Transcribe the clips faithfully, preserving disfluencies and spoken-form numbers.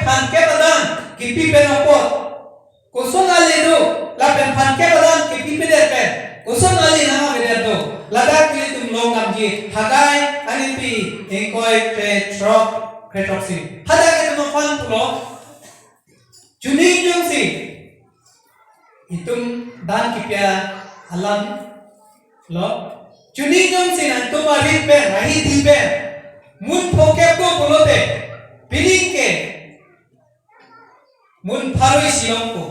Phan kep adan kipi pen apot koson ale do, lapen phan kep adan kipi pedet pen koson ale nang avedet do, ladak ilitum long damji. Haggai anipi ingkoi krethrok, krethrok si. Hadak itum aphan pulo, chuning jongsi itum dan kipi alam lo. Chuning jongsi nangtum arit pen, ahi di pen mun phokep do pulote, pining ke mun pharo isi longpo.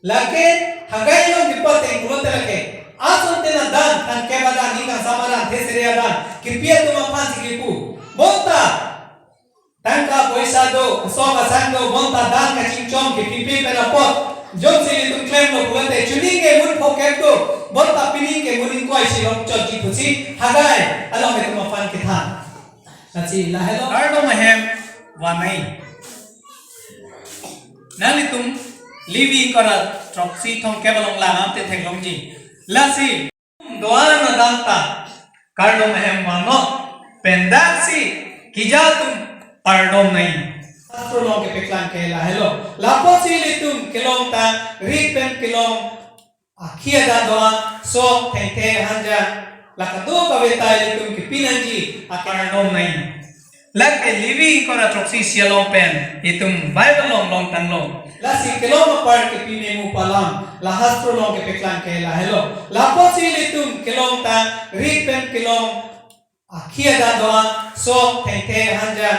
Lake Haggai along kepateng pulote lake, asonte na dan, phan kep adan, ning kangsam adan, thesere adan kipi atum aphan si kipu. Bonta tangka poisa do, sok asang do, bonta dan kachingchom kipi pen apot jongsi ilitum klemlo pulote, chuning ke mun phokep do, bonta pining ke mun ingkoi si longchotji pusi Haggai along itum aphan kethan. Lasi lahelo. Kardom ahem vannei. Nanglitum Levi ingkoi ra throksi thomkep along lang-amte theklongji. Lasi do-an adan ta kardom ahem vannon, pen daksi keja atum pardomnei. Hastro along kepeklang ke lahelo. Lapusi ilitum kelong ta rit pen kelong akhi adan do-an, sok, thengthe, hanja, la kadokave ta ilitum kipi nangji akepardomnei. Lake Levi ingkoi ra throksi isi along pen itum Bible along longtanglo. Lasi kelong apar kipi memu pu alam la hastro along kepeklang ke lahelo. Lapusi ilitum kelong ta rit pen kelong akhi adan do-an, sok, thengthe, hanja,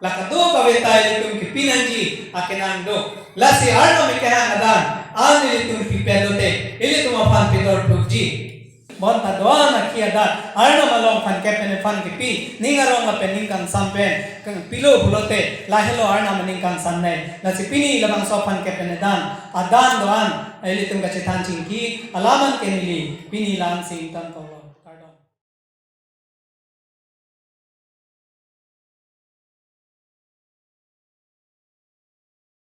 la kadokave ta ilitum kipi nangji akenang do. Lasi Arnam kehang adan an ilitum pipe lote, ilitum aphan pidor pukji. Bonta do-an akhi adan Arnam along phan kep pen phan kipi, ning arong lapen ning kangsam pen kangpilo pulote, lahelo Arnam aning kangsamnei. Lasi pini labangso phan kep pen adan, adan do-an ilitum kachethan chingki alam an ke neli pini la-an si ingtonkoklo.